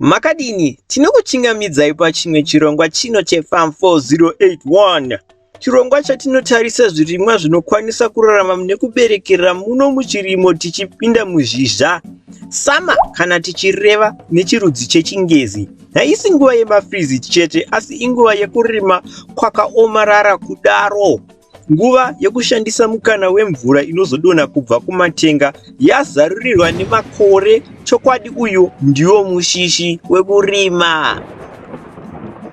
Makadini? Tinokuchingamidzai pachimwe chirongwa chino cheFarm 4081. Chirongwa chatinotarisa zvirimwa zvinokwanisa kurarama nekuberekerera muno muchirimo tichipinda muzhizha. Summer kana tichireva nechirudzi chechingezi. Haisi nguva yemafrizi chete asi inguva yekurima kwakaomarara kudaro. Nguva yekushandisa mukana wemvura inozodonha kubva kumatenga yazarurirwa nemakore chokwadi uyu ndiwo mushishi wekurima.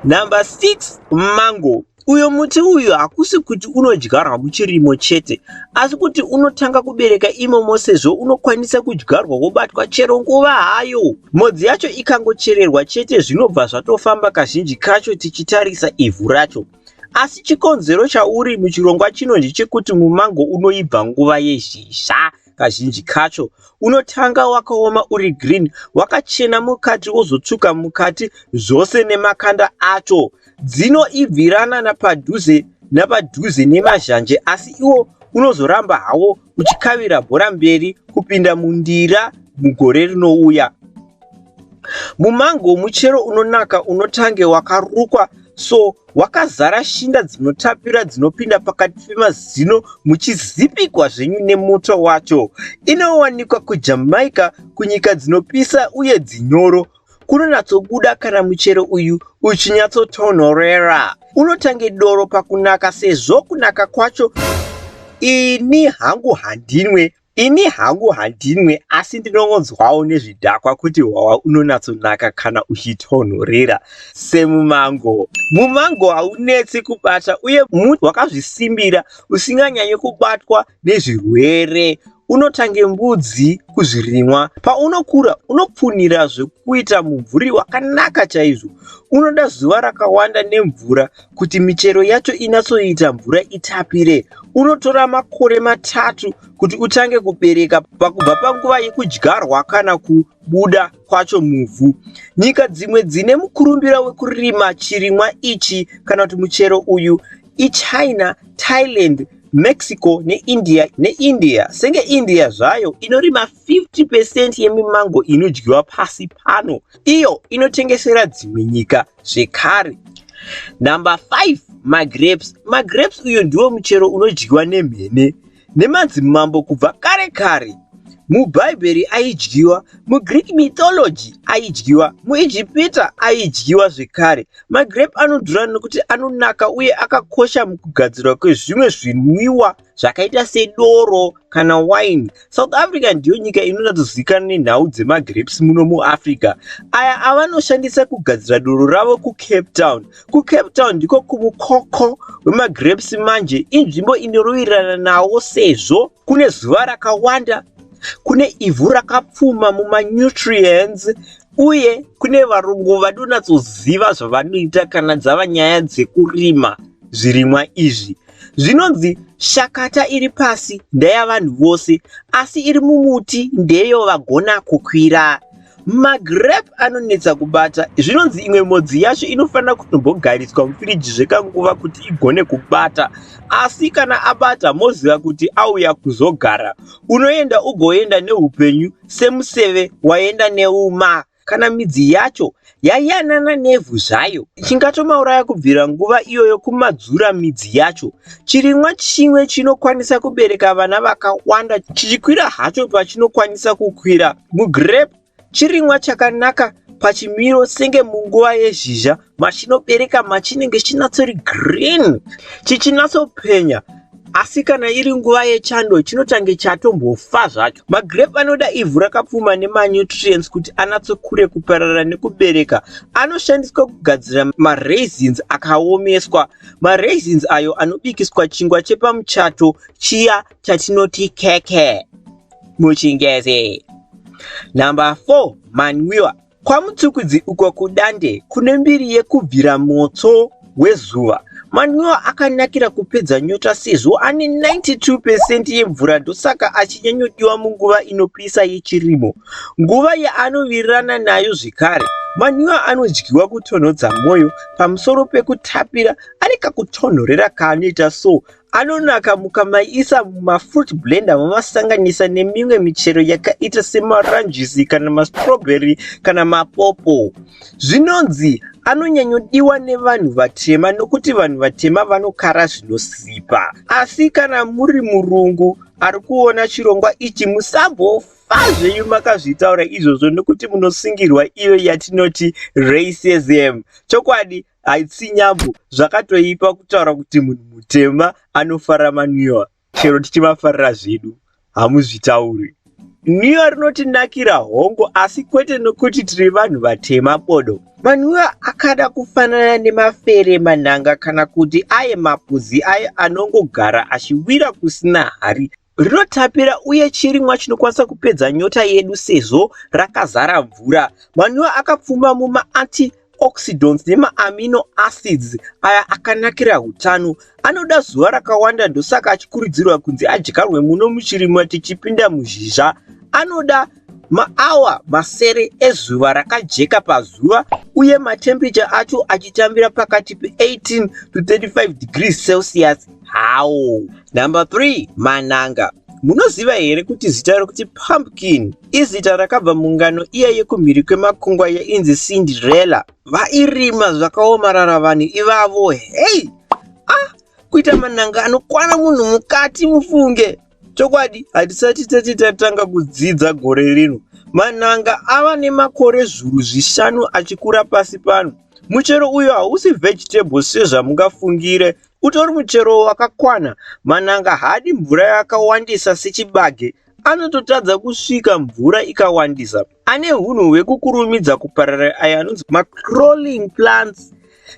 Number 6 mango. Uyo muti uyu hakusi kuti unodyarwa muchirimo chete asi kuti unotanga kubereka imomo sezvo unokwanisa kudyarwa wobatwa chero nguva hayo. Mhodzi yacho ikangochererwa chete zvinobva zvatofamba kazhinji kacho tichitarisa ivhu racho. Asi chikonzero chauri muchirongwa chino ndechekuti mumango unoibva nguva yezhizha kazhinji kacho unotanga wakaoma uri green wakachena mukati wozotsvuka mukati zvose nemakanda acho dzinoibvirana napadhuze napadhuze nemazhanje asi iwo unozoramba hawo uchikavira bhora mberi kupinda mundira mugore rinouya. Mumango muchero unonaka unotange wakarukwa so wakazara shinda dzinotapira dzinopinda pakati pemazino muchizipikwa zvenyu nemuto wacho. Inowanikwa kuJamaica kunyika dzinopisa uye dzinyoro. Kunonatsobuda kana muchero uyu uchinyatsotonhorera. Unotange doro pakunaka sezvo kunaka kwacho ini hangu handinwe Ini hangu handinwe asi ndinongonzwawo nezvidhakwa kuti hwahwa unonatsonaka kana uchitonhorera semumango. Mumango haunetsi kubata uye muti wakazvisimbira usinganyanyi kubatwa nezvirwere. Unotange mbudzi kuzvirimwa. Paunokura unopfunira zvekuita mumvuri wakanaka chaizvo. Unoda zuva rakawanda nemvura kuti michero yacho inatsoita mvura itapire. Unotora makore matatu kuti utange kubereka pakubva panguva yekudyarwa kana kubuda kwacho muvhu. Nyika dzimwe dzine mukurumbira wekurima chirimwa ichi kana kuti muchero uyu iChina, Thailand, Mexico neIndia neIndia. Senge India zvayo inorima 50 percent yemimango inodyiwa pasi pano iyo inotengesera dzimwe nyika zvekare. Number 5 magrapes. Magrapes uyo ndiwo muchero unodyiwa nemhene nemadzimambo kubva kare kare. MuBhaibheri aidyiwa, muGreek mythology aidyiwa, muIjipita aidyiwa zvekare. Magrape anodhura nekuti anonaka uye akakosha mukugadzirwa kwezvimwe zvinwiwa zvakaita sedoro kana waini. South Africa ndiyo nyika inonyatsozivikanwa nenhau dzemagrapes muno muAfrica aya avanoshandisa kugadzira doro ravo kuCape Town. KuCape Town ndiko kumukoko wemagrapes manje inzvimbo inoruwirirana nawo sezvo kune zuva rakawanda, kune ivhu rakapfuma mumanutrients uye kune varungu vanonatsoziva zvavanoita kana dzava nyaya dzekurima zvirimwa izvi. Zvinonzi shakata iri pasi ndeyavanhu vose asi iri mumuti ndeyo vagona kukwira. Magrape anonetsa kubata. Zvinonzi imwe mhodzi yacho inofanira kutombogariswa mufiriji zvekanguva kuti igone kubata. Asi kana abata moziva kuti auya kuzogara. Unoenda ugoenda neupenyu semuseve waenda neuma. Kana midzi yacho yayanana nevhu zvayo, chingatomauraya kubvira nguva iyoyo kumadzura midzi yacho. Chirimwa chimwe chinokwanisa kubereka vana vakawanda chichikwira hacho pachinokwanisa kukwira. Mugrape chirimwa chakanaka pachimiro senge munguva yezhizha machinobereka machinenge chinatsori green chichinatsopenya asi kana iri nguva yechando chinotange chatombofa zvacho. Magrape anoda ivhu rakapfuma nemanutrients kuti anatsokure kuparara nekubereka. Anoshandiswa kugadzira maraisins akaomeswa. Maraisins ayo anobikiswa chingwa chepamuchato chiya chatinoti keke muchingezi. Number 4 manwiwa. KwaMutukudzi uko kuDande kune mbiri yekubvira moto wezuva. Manwiwa akanakira kupedza nyota sezvo ane 92 percent yemvura ndosaka achinyanyodiwa munguva inopisa yechirimo, nguva yaanovirirana nayo zvekare. Manwiwa anodyiwa kutonhodza mwoyo pamusoro pekutapira ane kakutonhorera kaanoita so. Anonaka mukamaisa mumafruit blender momasanganisa nemimwe michero yakaita semaranjisi kana mastrawberry kana mapopo. Zvinonzi anonyanyodiwa nevanhu vatema nokuti vanhu vatema vanokara zvinosipa. Asi kana muri murungu ari kuona chirongwa ichi musambofa zvenyu makazvitaura izvozvo nokuti munosungirwa iyo yatinoti racism. Chokwadi haitsi nyambo zvakatoipa kutaura kuti munhu mutema anofara manwiwa chero tichimafarira zvedu hamuzvitauri. Nwiwa rinotinakira hongo asi kwete nokuti tiri vanhu vatema bodo. Manwiwa akada kufanana nemafere manhanga kana kuti aye mapudzi aye anongogara achiwira kusina hari. Rinotapira uye chirimwa chinokwanisa kupedza nyota yedu sezvo rakazara mvura. Manwiwa akapfuma muma-antioxidants nema-amino acids aya akanakira utano. Anoda zuva rakawanda ndosaka achikurudzirwa kunzi adyarwe muno muchirimo tichipinda muzhizha. Anoda maawa masere ezuva rakajeka pazuva uye matemperature acho achitambira pakati pe18 to 35 degrees Celsius hawo. Number 3 mananga. Munoziva here kuti zita rokuti pumpkin izita rakabva mungano iya yekumhiri kwemakungwa yainzi Cinderella? Vairima zvakaomarara vanhu ivavo. Hey! Ah, kuita mananga anokwana munhu mukati mufunge. Chokwadi hatisati tati tatanga kudzidza gore rino. Mananga ava nemakore zvuru zvishanu achikura pasi pano. Muchero uyu hausi vegetable sezvamungafungire. Utori muchero wakakwana. Mananga haadi mvura yakawandisa sechibage. Anototadza kusvika mvura ikawandisa. Ane hunhu hwekukurumidza kuparara aya anonzi macrawling plants.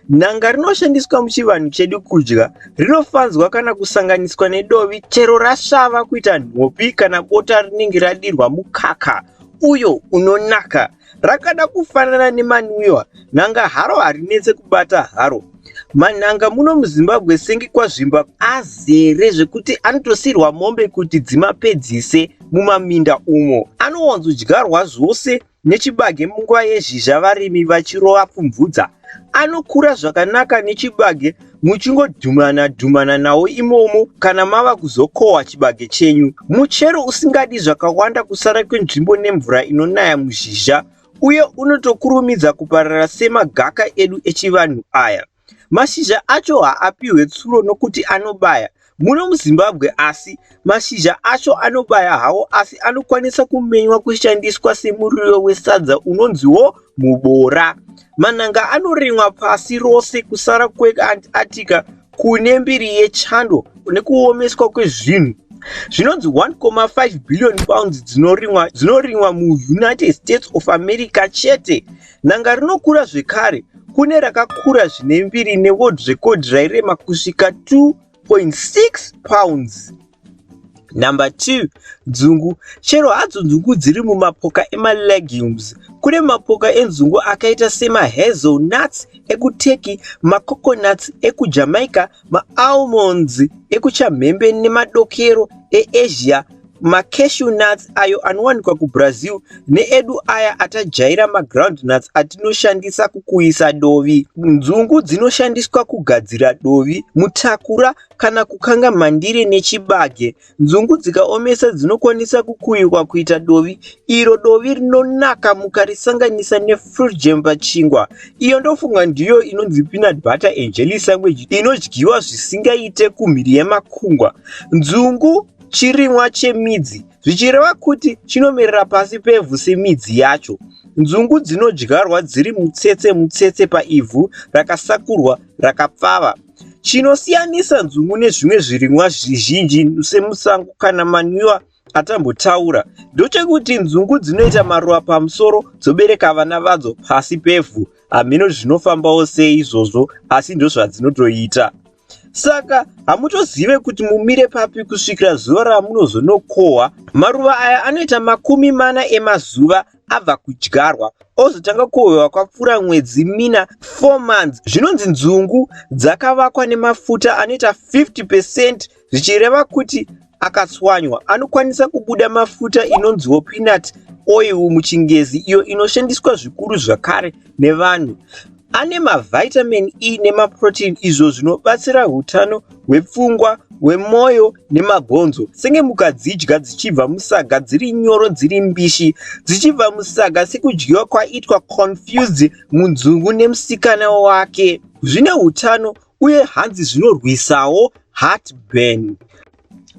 Nhanga rinoshandiswa muchivanhu chedu kudya. Rinofanzwa kana kusanganiswa nedovi chero rasvava kuita nhopi kana bota rinenge radirwa mukaka uyo unonaka. Rakada kufanana nemanwiwa, nhanga haro harinetse kubata haro. Manhanga muno muZimbabwe senge kwazvimba azere zvekuti anotosirwa mombe kuti dzimapedzise mumaminda umo. Anowanzodyarwa zvose nechibage munguva yezhizha varimi vachirova pfumvudza. Anokura zvakanaka nechibage muchingodhumana dhumana nawo imomo kana mava kuzokohwa chibage chenyu. Muchero usingadi zvakawanda kusara kwenzvimbo nemvura inonaya muzhizha uye unotokurumidza kuparara semagaka edu echivanhu aya. Mashizha acho haapihwe tsuro nokuti anobaya. Muno muZimbabwe asi mashizha acho anobaya hawo asi anokwanisa kumenywa kushandiswa semuriwo wesadza unonziwo mubora. Manhanga anorimwa pasi rose kusara kweAntarctica kune mbiri yechando nekuomeswa kwezvinhu. Zvinonzi 1.5 billion pounds dzinorimwa dzinorimwa muUnited States of America chete. Nhanga rinokura zvekare. Kune rakakura zvine mbiri neworld record rairema kusvika 2.6 pounds. Number 2 nzungu. Chero hadzo nzungu dziri mumapoka emalegumes, kune mapoka enzungu akaita semahazelnuts ekuTurkey, macoconuts ekuJamaica, maalmonds ekuchamhembe nemadokero eAsia, macashew nuts ayo anowanikwa kuBrazil needu aya atajaira magroundnuts atinoshandisa kukuyisa dovi. Nzungu dzinoshandiswa kugadzira dovi, mutakura kana kukanga mhandire nechibage. Nzungu dzikaomesa dzinokwanisa kukuyiwa kuita dovi. Iro dovi rinonaka mukarisanganisa nefruit jam pachingwa. Iyo ndofunga ndiyo inonzi peanut butter and jelly sandwich inodyiwa zvisingaite kumhiri yemakungwa. Nzungu chirimwa chemidzi zvichireva kuti chinomerera pasi pevhu semidzi yacho. Nzungu dzinodyarwa dziri mutsetse mutsetse paivhu rakasakurwa rakapfava. Chinosiyanisa nzungu nezvimwe zvirimwa zvizhinji semusango kana manwiwa atambotaura ndechekuti nzungu dzinoita maruva pamusoro dzobereka vana vadzo pasi pevhu. Hameno zvinofambawo sei izvozvo asi ndozvadzinotoita. Saka hamutozive kuti mumire papi kusvikira zuva ramunozonokohwa. Maruva aya anoita 40 emazuva abva kudyarwa ozotanga kukohwewa kwapfuura mwedzi mina 4 months. Zvinonzi nzungu dzakavakwa nemafuta anoita 50% zvichireva kuti akatswanywa anokwanisa kubuda mafuta inonziwo peanut oil muchingezi iyo inoshandiswa zvikuru zvakare nevanhu. Ane mavitamin E nemaprotein izvo zvinobatsira hutano hwepfungwa, hwemwoyo nemabhonzo. Senge mukadzidya dzichibva musaga dziri nyoro dziri mbishi, dzichibva musaga sekudyiwa kwaitwa Confused munzungu nemusikana wake. Zvine hutano uye hanzi zvinorwisawo heartburn.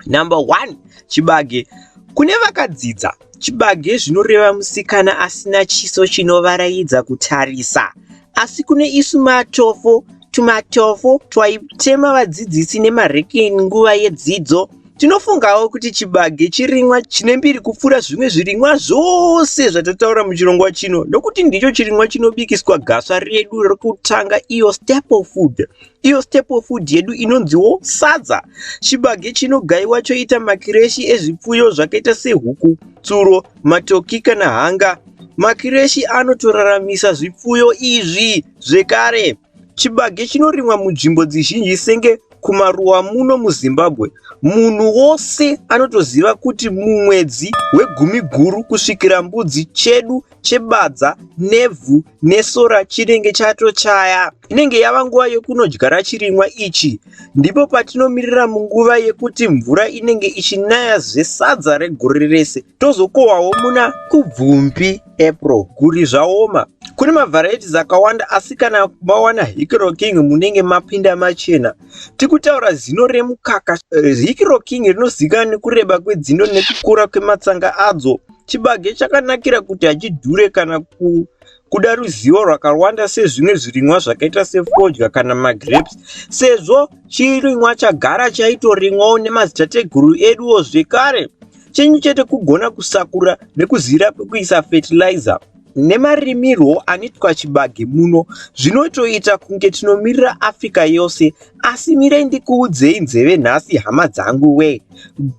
Number 1 chibage. Kune vakadzidza, chibage zvinoreva musikana asina chiso chinovaraidza kutarisa. Asi kune isu matofo, tumatofo twaitema vadzidzisi nemarekeni nguva yedzidzo, tinofungawo kuti chibage chirimwa chine mbiri kupfuura zvimwe zvirimwa zvose zvatataura muchirongwa chino nokuti ndicho chirimwa chinobikiswa gasva redu rekutanga iyo staple food. Iyo staple food yedu inonziwo sadza. Chibage chinogaiwa choita makireshi ezvipfuyo zvakaita sehuku, tsuro, matoki kana hanga. Makireshi anotoraramisa zvipfuyo izvi zvekare. Chibage chinorimwa munzvimbo dzizhinji senge kumaruwa muno muZimbabwe. Munhu wose anotoziva kuti mumwedzi weGumiguru kusvikira Mbudzi chedu chebadza nevhu nesora chinenge chatochaya. Inenge yava nguva yekunodyara chirimwa ichi. Ndipo patinomirira munguva yekuti mvura inenge ichinaya zvesadza regore rese. Tozokohwawo muna Kubvumbi, April. Guri zvaoma. Kune mavarieties akawanda asi kana mawana Hikiro King munenge mapinda machena. Tikutaura zino remukaka. Hikiro King rinozivikanwa nekureba kwedzino nekukura kwematsanga adzo. Chibage chakanakira kuti hachidhure kana ku kuda ruzivo rwakawanda sezvimwe zvirimwa zvakaita sefodya kana magrapes sezvo chirimwa chagara chaitorimwawo nemadzitateguru eduwo zvekare. Chenyu chete kugona kusakura nekuziva pekuisa fertilizer. Nemarimirwo anoitwa chibage muno zvinotoita kunge tinomirira Africa yose asi mirai ndikuudzei nzeve nhasi hama dzangu wee.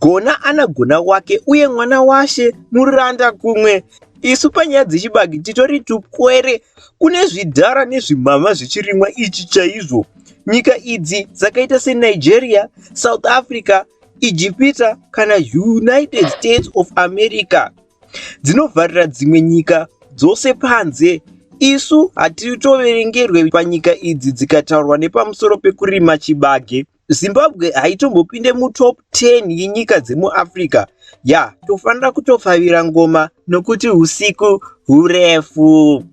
Gona ana gona wake uye mwana washe muranda kumwe. Isu panyaya dzechibage titori tupwere kune zvidhara nezvimhamha zvechirimwa ichi chaizvo. Nyika idzi dzakaita seNigeria, South Africa, Ijipita kana United States of America dzinovharira dzimwe nyika dzose panze. Isu hatitoverengerwe panyika idzi dzikataurwa nepamusoro pekurima chibage. Zimbabwe haitombopinde mutop 10 yenyika dzemuAfrica. Ya, tofanira kutopfavira ngoma nokuti usiku hurefu.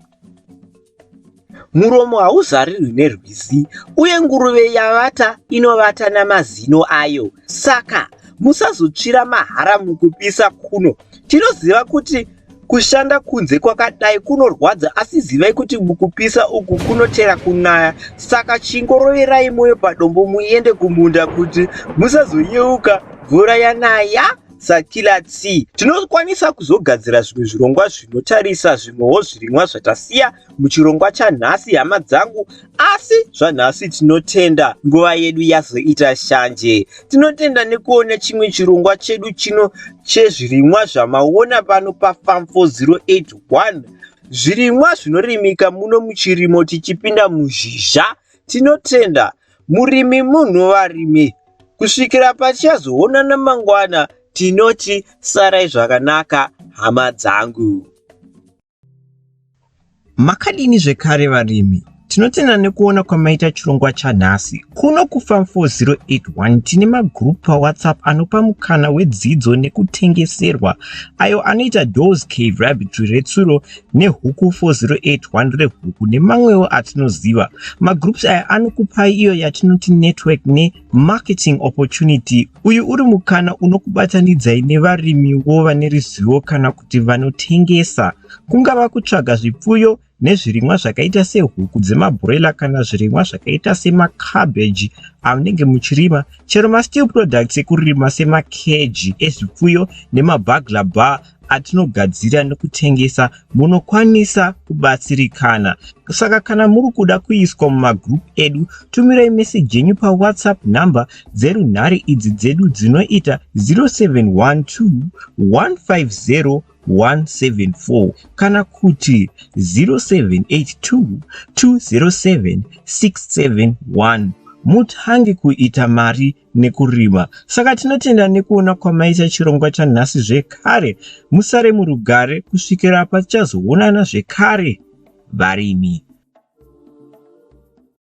Muromo hauzarirwi nerwizi uye nguruve yavata inovata namazino ayo. Saka musazotsvira mahara mukupisa kuno. Tinoziva kuti kushanda kunze kwakadai kunorwadza asi zivai kuti mukupisa uku kunotera kunaya. Saka chingoroverai moyo padombo muende kumunda kuti musazoyeuka mvura yanaya saKiller T. Tinokwanisa kuzogadzira zvimwe zvirongwa zvinotarisa zvimwewo zvirimwa zvatasiya muchirongwa chanhasi hama dzangu, asi zvanhasi tinotenda nguva yedu yazoita shanje. Tinotenda nekuona chimwe chirongwa chedu chino chezvirimwa zvamaona pano paFarm 4081. Zvirimwa zvinorimika muno muchirimo tichipinda muzhizha. Tinotenda murimi munhu varimi. Kusvikira patichazoonana mangwana tinoti sarai zvakanaka hama dzangu. Makadini zvekare varimi? Tinotenda nekuona kwamaita chirongwa chanhasi. Kuno kuFarm 4081 tine magroup paWhatsApp anopa mukana wedzidzo nekutengeserwa ayo anoita Doors Cave Rabbitry retsuro nehuku 4081 rehuku nemamwewo atinoziva. Magroups aya anokupai iyo yatinoti network nemarketing opportunity. Uyu uri mukana unokubatanidzai nevarimiwo vane ruzivo kana kuti vanotengesa, kungava kutsvaga zvipfuyo nezvirimwa zvakaita sehuku dzemabroiler kana zvirimwa zvakaita semacabbage amunenge muchirima, chero masteel products ekurima semakeji ezvipfuyo nemabagla bar atinogadzira nekutengesa munokwanisa kubatsirikana. Saka kana muri kuda kuiswa mumagroup edu, tumirai meseji yenyu paWhatsApp number dzerunhare idzi dzedu dzinoita 0712 150 174 kana kuti 0782 207 671 mutange kuita mari nekurima. Saka tinotenda nekuona kwamaita chirongwa chanhasi zvekare. Musare murugare kusvikira patichazoonana zvekare varimi.